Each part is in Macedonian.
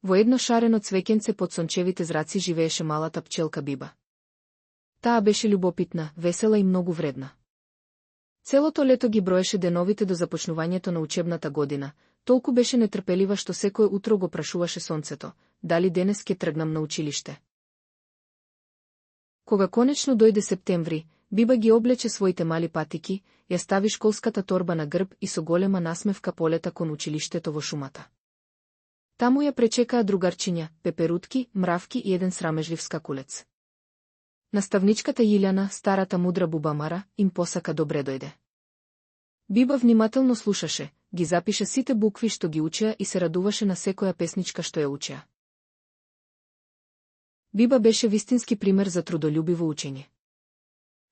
Во едно шарено цвеќенце под сончевите зраци живееше малата пчелка Биба. Таа беше љубопитна, весела и многу вредна. Целото лето ги броеше деновите до започнувањето на учебната година, толку беше нетрпелива што секое утро го прашуваше сонцето, дали денес ќе тргнам на училиште. Кога конечно дојде септември, Биба ги облече своите мали патики, ја стави школската торба на грб и со голема насмевка полета кон училиштето во шумата. Таму ја пречекаа другарчиња, пеперутки, мравки и еден срамежлив скакулец. Наставничката Јилјана, старата мудра бубамара, им посака добре дојде. Биба внимателно слушаше, ги запиша сите букви што ги учеа и се радуваше на секоја песничка што ја учеа. Биба беше вистински пример за трудолюбиво учење.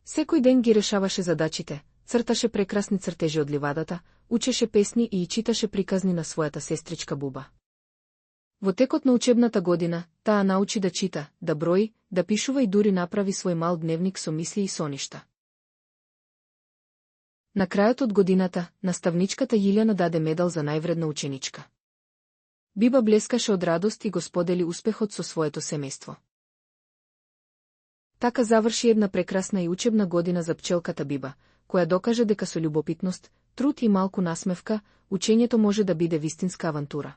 Секој ден ги решаваше задачите, црташе прекрасни цртежи од ливадата, учеше песни и читаше приказни на својата сестричка Буба. Во текот на учебната година, таа научи да чита, да брои, да пишува и дури направи свој мал дневник со мисли и соништа. На крајот од годината, наставничката Јилјана даде медал за највредна ученичка. Биба блескаше од радост и го сподели успехот со своето семејство. Така заврши една прекрасна и учебна година за пчелката Биба, која докаже дека со љубопитност, труд и малку насмевка, учењето може да биде вистинска авантура.